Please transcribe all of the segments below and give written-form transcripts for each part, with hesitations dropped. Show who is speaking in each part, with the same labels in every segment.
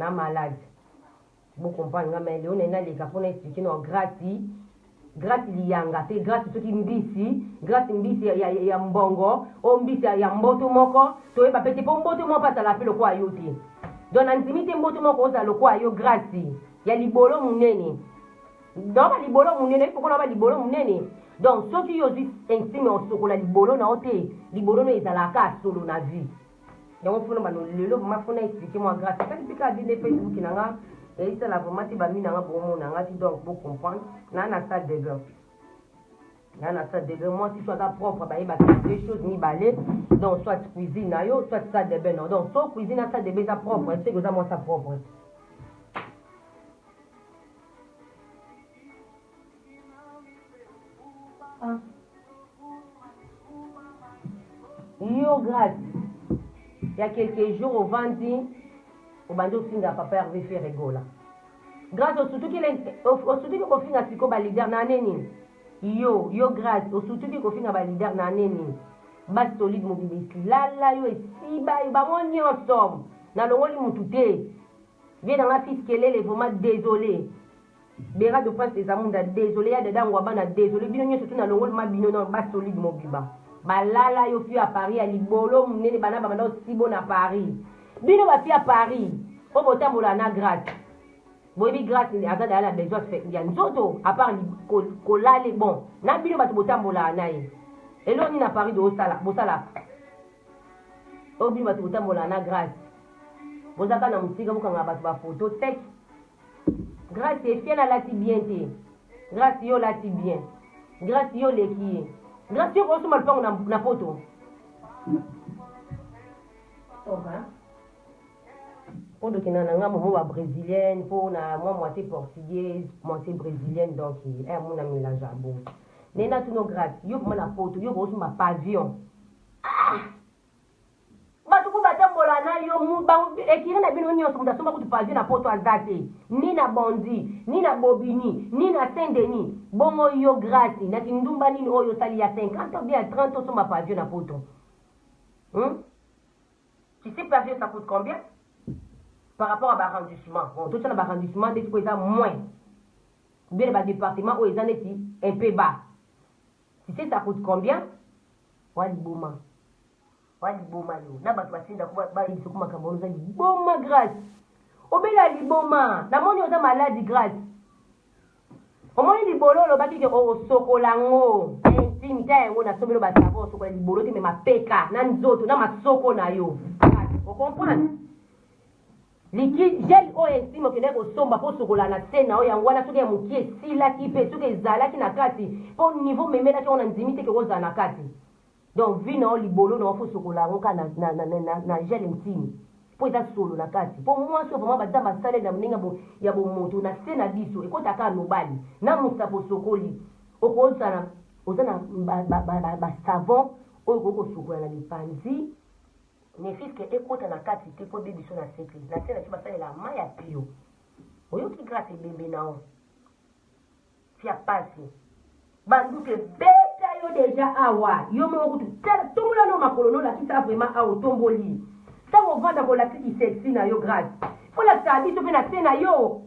Speaker 1: Na malade. Bo comprendre nga mais leo na leka pona expliquer no grâce grâce liyanga te grâce soki mbisi grâce mbisi ya, ya, ya mbongo o mbisi ya, ya mboto moko toyeba pe te po mboto moko azala pe lokola yo te donc nandimi te mboto moko ozala lokola yo grâce ya libolo monene donc ba libolo monene oyebi pourquoi na ba libolo monene donc soki yo ozwi intime osokola libolo na yo te libolo no ezalaka solo na vie yango fona bano lelo vraiment fona expliquer moi grâce esali mpe kaka bine facebook na nga esala vraiment te bami na nga bomona nga ti donc bo comprendre na na salle de bain na na salle de bain mwasi so aza propre bayebaka deux choses mibale donc soit cuisine na yo soit salle de bain na yo donc so cuisine na salle de bain eza propre seke oza mwasi ya propre Ah. Yo grace ya quelques jours ovandi obandi ofinga papa Hervé Ferre Gola. Grace osutuki osutuki kofinga siko ba leader na année nini? Yo yo grace osutuki kofinga ba leader na année nini? Ba solide mobimba esilala yo esiba yo bango nyonso nalongoli mutu te. Vie na nga fils kelele vraiment désolé. Bera de prince des amunda desole ya dada ngwabana desole bino nyoso tu na longoli ma bino na ba solide mobimba balala yo fille ya Paris ya libolo munene bana babanda osibo na Paris bino ba fille ya Paris oyo botambola na grace boyebi grace aza daya na besoin ya nzoto à part kolale bon na bino bato botambola na ye eloko nini na Paris bosala bosalaka oyo bino bato botambola na grace bozaka na mosika bokanga bato bafoto sec Grace efiel alati bien te. Grace yo olati bien. Grace yo oleki ye. Grace yo okosomba lupango na, na poto. Okay. mpo tokenda na ngambo mo ba brésilienne mpo na mwa moitié portugaise moitié brésilienne donc eh, mona mélange ya bongo nde natuno grace yo vraimen na poto yo okosomba pavillon ah! Bato ku batambola na yo ekiri na bino nyonso moto asomba kutu pavie na poto aza te ni na bondi ni na bobini ni na saint denis bongo yo grace na kindumba nini oyo osali ya 50 ou bien ya 30 osomba pavio na poto hmm? tu sais pavio ça coûte combien par rapport à barendissement bon totia na barendissement ndeti po eza moins ou bien na badepartement oyo eza neti un peu bas tu sais ça coûte combien wa liboma Wa liboma yo na bato batinda ko bayebisa ko makambo wana oza liboma grace obela liboma namoni oza maladi grace omoni libolo olobaki ke osokola yango intime ta yango nasombeli basavo osokola libolo te me mapeka na nzoto na masoko na yo ocomprendre liquide gel oyo intime okendaki kosomba mpo osokola na se na yo yango wana soki ya mokie esilaki mpe soki ezalaki na kati mpo niveau memelaki yango na ndimi te ke kozala na kati Donc vie na yo libolo na yo faut sokola yango kaka na, na, na, na, na gel intime mpo eza solo na kati mpo mwasi oyo vraiment baza basaleli na ndenge ya bomoto na se na biso ekota kaka mobali na mosapo osokoli okozala oza na basavon oyo okoki kosukola na mipanzi ne fiske ekota na kati te mpo ebebiso na se te na se na biso basalela mai ya pio oyoki grâce ebembe na yo Tia pasi. Banduki ebeta yo deja awa. Yo moko kutu tala tombola no makolo no lakisa vraiment awa otomboli. Tango ovanda kolakisi ki sexy na yo Grace. Faut lakisa biso pe na se na yo.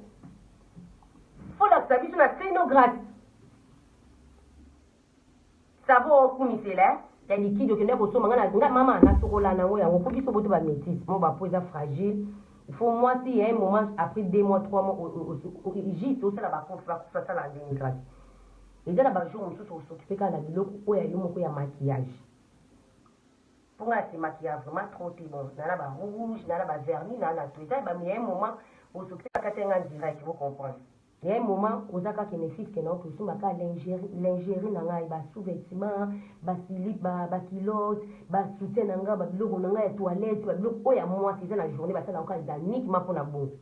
Speaker 1: Faut lakisa biso na se no Grace. Savon okumisela eh? ya liquide okendaki kosomba nga nga mama nasokola nango yango po biso boto ba métis mo ba peau eza fragile il faut mwasi ya un moment après deux mois trois mois juste osala ba course ba course asala ndenge grâce eza na ba jour mosusu osokipe kaka na biloko oyo ya yo moko ya maquillage po nga se maquilla vraiment trop te bon na na ba rouge na na ba vernis na na tout eza ba ya un moment osokipe kaka te nga direct bo comprendre Ya un moment oza kaka ne fils que na okosomba kaka lingerie lingerie na ngai ba sous vêtements ba slip ba ba culotte ba soutien na ngai ba biloko na ngai ya toilette ba biloko oyo ya mwasi eza na journée basala yango kaka eza uniquement mpona bongo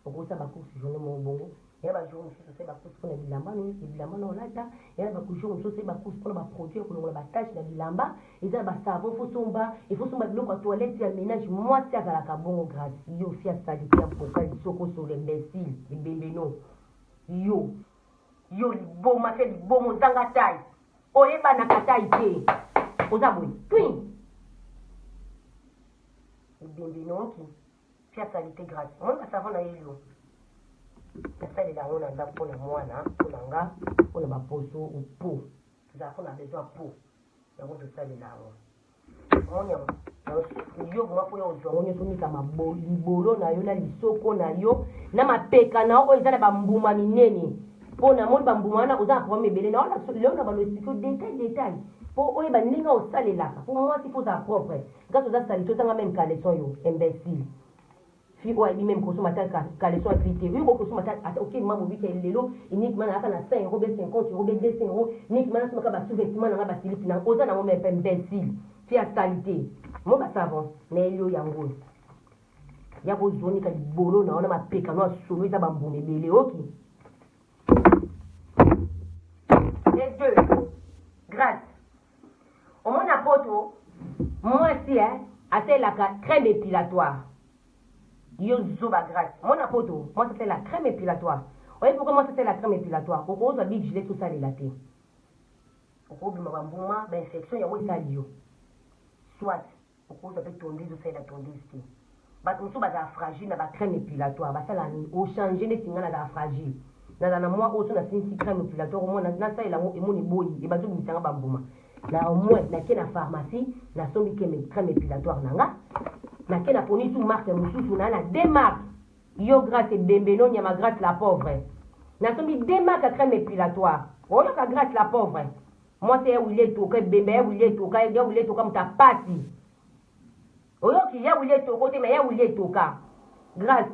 Speaker 1: okosala ba course journée moko bongo ya ba jour mosusu osali ba course mpona bilamba no bilamba na olata ya na ba jour mosusu osali ba course mpona ba produit ya kolongola ba tache na bilamba eza na ba savon fo somba il faut somba biloko ya toilette ya ménage mwasi azalaka bongo grace yo fia salite ya mpoka lisoko solo imbécile ebembe no yo yo liboma se liboma ozanga tai oyebanaka tai te oza boye twin ebembe noki. Fia salite grace. Omoni ba savon na ye yo. Nasalela yango na ndako mpo na mwana, mpo na nga, mpo na baposo ou peau. Tozalaka na besoin ya peau. Yango tosalela yango. Omoni yango. Yo vraiment mpo ya ozwa yango nyonso omika libolo na yo na lisoko na yo na mapeka na yo oyo eza na bambuma minene mpo namoni bambuma wana oza na problème ebele na wana leo na balo explike detail detail mpo oyeba ndenge osalelaka mpo mwasi fo ozala propre Grace oza salite ozanga meme caleçon yo imbecile. Fille oyo ayebi meme kosomba ata caleçon ya vie te. Oyo okoki kosomba ata ata oke mama bobika lelo uniquement nayaka na 100 euros be 50 euros be 200 euros uniquement nasomaka ba sous-vêtements nanga ba silipi nanga oza nango meme pas imbecile. Fille ya salite. Mo ba savon na elio yango oyo. Ya kozonika libolo na yo na mapeka no ya solo eza ba mbuma ebele oki. Et deux, Grace. Omona poto mwasi eh asalelaka crème epilatoire. Yo zoba Grace. Mona poto mwasi asalela crème epilatoire. Oyebi pourquoi mwasi asalela crème epilatoire? Okozwa big gilet osalela te. Okobima ba mbuma, ba infection yango esali yo. Soit Okozwa pe tondeuse osalela tondeuse te. Batu mosusu bazala fragile na ba crème epilatoire basala nini? O changer neti nga nazala fragile. Nazala na mwa oyo soki nasilisi crème epilatoire omona nasalela yango emoni eboyi ebandi obimisa nga ba mbuma. Na au moins nake na pharmacie nasombi crème epilatoire na nga. Nake na poni su marque mosusu na na deux marques. Yo Grace ebembe no nyama Grace la pauvre. Nasombi deux marques ya crème epilatoire. Oyoka Grace la pauvre. Mwasi ya Willy Etoka ebembe ya Willy Etoka ya Willy Etoka moto ya pasi oyoki ya Willy Etoko te mais ya Willy Etoka Grace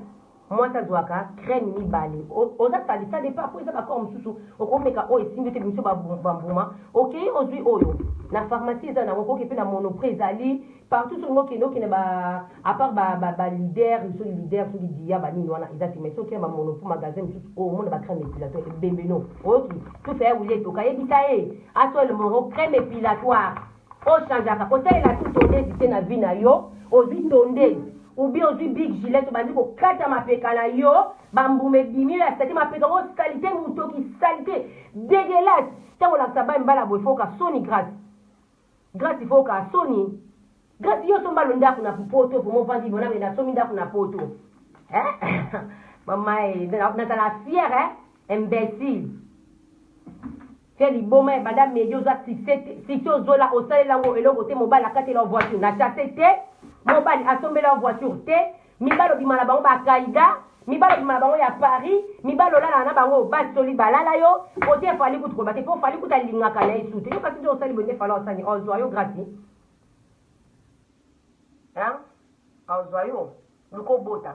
Speaker 1: mwasi azwaka crème mibale oza sali ça dépend po eza ba corps mosusu okomeka oyo esimbi te biso bambuma okei ozwi oyo na pharmacie eza nango okoki mpe na monoprix ezali Partout soki okende okende ba à part ba ba, ba leader soki leader soki dia ba nini wana eza te mais soki ba monopo magasin mosusu omona ba crème épilatoire ebembe no oyoki tufa ya wili etoka yebisa ye asola moko crème épilatoire ochangeaka kosalela tu tondezi te na vie na yo ozwi tondezi ou bien ozwi big gilet obandi kokata mapeka na yo bambuma ebimi yo ya sati mapeka ngo salite motoki salite dégueulasse ntango olakisa bai mbala boye foka soni grâce Grace il faut oka soni. Grace yo somba lo ndaku na poto vraiment ovandi bona me nasomi ndaku na poto. Hein? Mama eh, nazala fière hein? Imbécile. Fais liboma ebanda medio oza succès succès ozola osalela yango eloko te mobali akatela voiture na chasse te mobali asombela voiture te Mibali obima na bango ba kaida, mibali obima na bango ya Paris, mibali olalaka na bango basi soli balala yo, kote Fally kutu koloba te po Fally kutu alingaka na ye su te. Yo kasi nde osali boye nde Fally osani ozwa yo grace. Hein? Ozwa yo. Luka obota.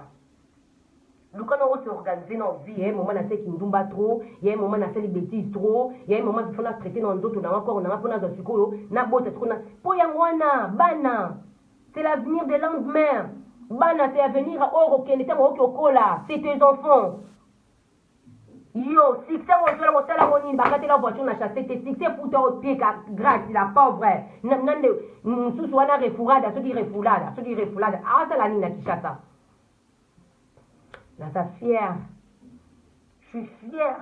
Speaker 1: Luka na ose organiser na vie, eh, moment na seki ndumba trop, ya moment na sali bêtise trop, ya moment faut na traiter na nzoto na corps na pona za sikoyo, na bota sikoyo na po yango wana bana C'est l'avenir de lendemain. Bana c'est avenir oyo okokende ntango okoki okola. C'est tes enfants. Yo, succès ozola kosala ngo nini bakatela voiture na chasse te succès futa oteka grâce la pauvre nande mosusu wana refourada soki refoulada soki refoulada asala nini na Kinshasa naza fière je suis fière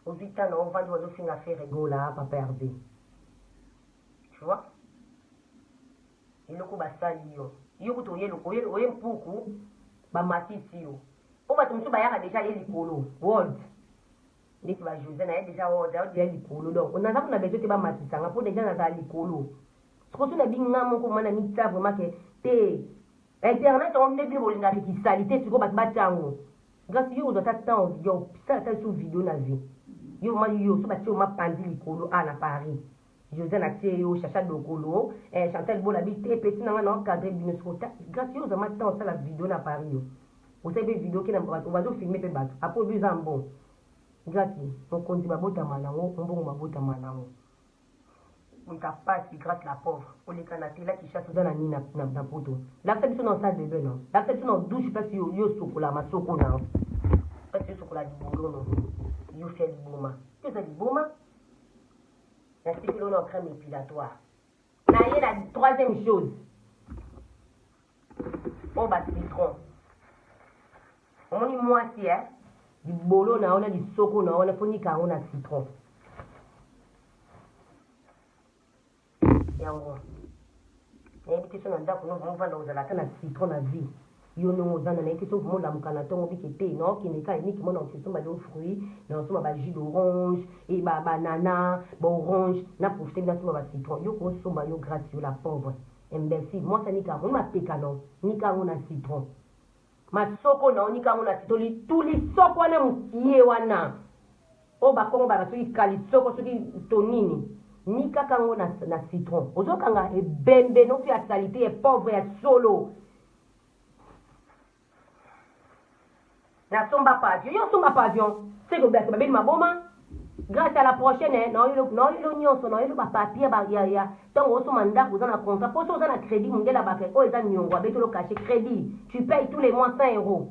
Speaker 1: ozwi tana ovandi wazofinga Ferre Gola papa Hervé Tu vois? Eloko basali yo. Yo kutu oye oye oye mpuku bamatisi yo. Po bato mosusu bayaka deja ye likolo. World. Ndeti ba Jose na ye deja world, ayo deja likolo. Donc naza kuna besoin te bamatisa nga po deja nazala likolo. Sikoyo soki nabi nga moko vraiment na mitia vraiment ke te internet yango nde bino bolingaka kisalite sikoyo bato batia yango. Grace yo ozwa ata temps ya osala ata lisusu video na vie. Yo vraiment yo so batie yo mapanzi likolo awa na Paris. Jose na tie yo Chacha Dokolo eh, Chantal Bola bi te petit na nga na encadrer bino siko ta grâce yo ozama temps osala video na Paris yo osali pe video ke na bato bazo filmer pe bato après obi oza mbongo grâce mokonzi babotama nango mbongo babotama nango oleka pasi grâce la pauvre oleka na tela Kinshasa oza na nini na, na, na poto lakisa biso na salle de bain no lakisa biso na douche place yo yo sokola masoko na place yo sokola libolo no yo fia liboma yo oza liboma Natikeli yo na crème épilatoire. Na ye na troisième chose. Oyo ba citron. Omoni mwasi eh? Libolo na yo na lisoko na yo na fonika yango na citron. Yango. Nayebi te so na ndako no vanda ozala ata na citron na vie. Yo ndenge oza na nayebi te soki molamuka na ntongo bike te naokende kaka eniki mona okesomba do fruit naosomba ba jus d'orange e ba banana ba orange na profite nasomba ba citron yo kosomba yo grace yo la pauvre imbécile mwasi anika yango mapeka no nika yango na citron masoko na onika yango na citron litu lisoko wana mokie wana oyo bakongo baka soki kalisoko soki to nini nikaka yango na, na citron ozokanga ebembe noki ya salite ya pauvre ya solo nasomba pavio yo osomba pavio seke bato babeli maboma grâce à la prochaine eh, naoyelo nyonso naoyelo bapapier ya ntango osomba ndako oza na contrat mpo so oza na crédit mondele abaka oyo eza niongo abetelo cache crédit tu payes tous les mois 100 euros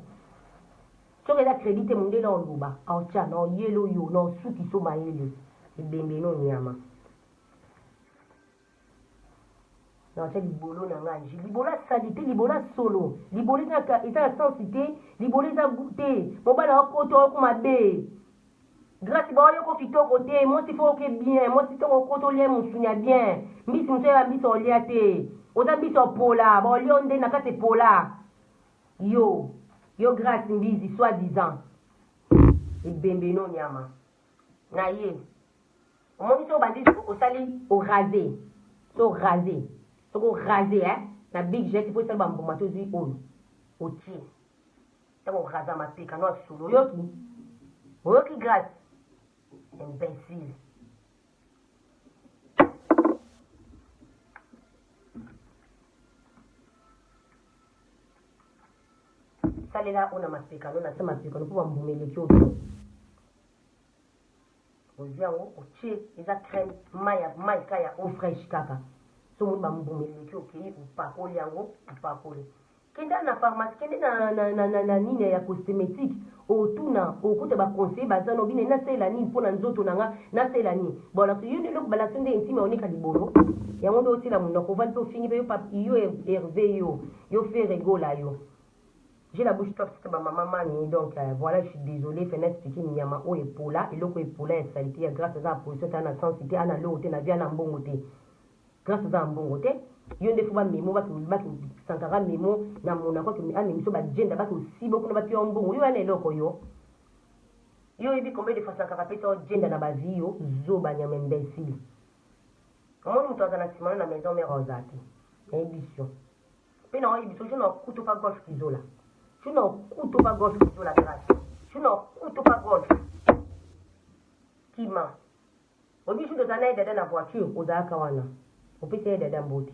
Speaker 1: soki eza crédit te mondele oloba aotya naoyelo yo naosukiso mayele ebembe no nyama natia libolo na ngai je libolo ya salite libolo ya solo libolo eza na sensi te libolo eza gu te mobali akota oko mabe grâce baoyoko kitoko te mwasi fo oke bien mwasi ntongo okota olia mosuni ya bien mbisi mosu ya mbisi olia te oza mbisi opola baolia nde na kati epola yo yo grâce mbizi soit disant ebembe no nyama na ye omoni soki obandi osali orase so orase soki orase eh, na big jet mpo esali bambuma te ozwi oyo otie ntango orasa mapeka no asolo oyoki oyoki grace imbécile salela oyo na mapeka no na se mapeka no mpo bambuma eleki oyo ozwi yango otie eza crème mai ya mai ka ya eau fraîche kaka so omoni bambuma eleki okei opakoli yango opakoli kenda na pharmacie kende na, na, na, na, na nini ya cosmétique otuna okuta baconseiller baza no bine nasalela nini mpo na nzoto na nga nasalela nini bolakisa yo nde eloko balakisa nde intime onika libolo yango nde otila monoko ovandi mpe ofingi mpe yo herve yo yo ferre gola yo J'ai la bouche top c'était ba maman mani donc euh, voilà je suis désolé fena expliquer nyama oyo epola eloko epola ya salite ya grâce aza na position te ana sens te ana loo te na vie ana mbongo te grâce aza na mbongo te yo nde fo bamemo baki sankara memo na monako amemiso bajenda baki osibo kuna bapia yo mbongo yo wana eloko yo yo oyebi combien de fois sankara apesa yo jenda na bavie yo zoba nyama imbécile omoni moto aza na nsima na maison mare oza te nayebisi yo Pe na oyebi so je na kutu pa golf kizola. Je na kutu pa golf kizola grâce. Je na kutu pa golf. Kima. Oyebi jour tozala na ye dada na voiture ozalaka wana. Opesi ye dada mbote.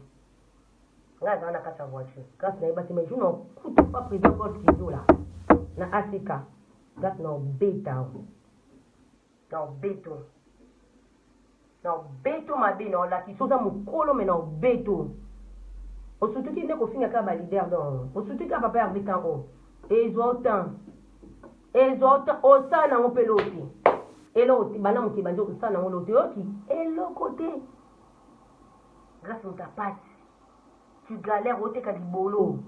Speaker 1: Ngai azala na kati ya voiture. Grâce na yeba te mais je na kutu pa président golf kizola. Na ACK. Grâce na obeta. Na obeto. Na obeto mabe na olakisi oza mokolo me na obeto. Osutuki nde kofinga kaka ba leader donc. Osutuki kaka papa Hervé temps oyo. Ezwa o temps. Ezwa o temps osala nango mpe eloko te. Eloko te banda moke bandi osala nango eloko te oyoki eloko te. Grâce moto ya pasi. Tu galères oteka libolo.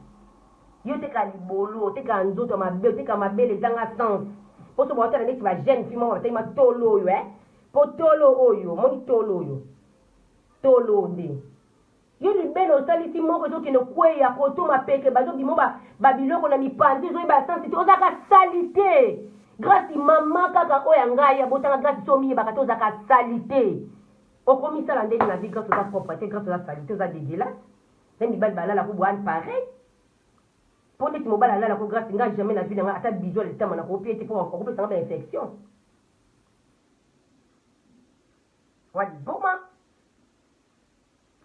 Speaker 1: Yo oteka libolo, oteka nzoto mabe, oteka mabele ezanga sens. Poso baotala neti ba jeune fille moko batali matolo oyo eh. Po tolo oyo, omoni tolo oyo. Tolo nde. Yo libele osalisi moko ezokende kweya koto mapeke bazobimo ba, ba biloko na mipanzi ezoyeba sens te ozalaka salite. Grâce mama kaka oyo ya ngai abotanga grâce so omiyebaka te ozalaka salite. Okomisala ndenge na vie grace oza propre te grace oza salite oza degueulasse na mibali balala ko boani pareil po ndeti mobali alala ko grace nga jamais na vie na nga ata bisou ya litama na kopie te po okopesa nga ba infection wa liboma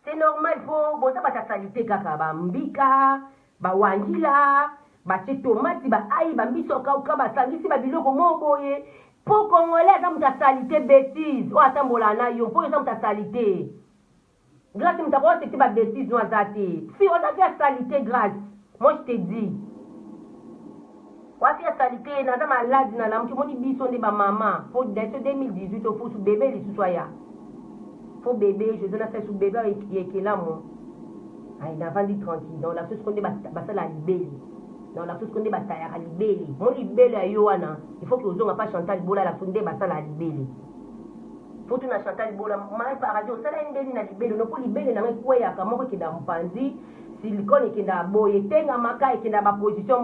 Speaker 1: C'est normal po boza bata salite kaka ba mbika, ba wangila, batie tomate, ba ayi, ba mbisi okauka, basangisi ba biloko moko boye. Po congolais aza moto ya salite betise oyo atambola na yo po oza moto ya salite. Grace moto akoki accepter ba betise no aza te. Si oza fi ya salite Grace, moi je te dis. Wapi ya salite naza malade na lamuki omoni biso nde ba mama po daso 2018 ofusu bebe lisusu aya fo bebe jose na sasu bebe ya ekelamu ay navandi tranquille donc lasu siko nde basala libele donc lasu siko nde batayaka libele mo libele ya yo wana il faut que ozonga pa chantal bola lasu nde basala libele. Faut tuna Chantal Bola, Marie Paradis osala ye ndeni na libele no, mpo libele na ngai ekweyaka moko ekenda mopanzi, silicone ekenda boye, etengamaka, ekenda baposition.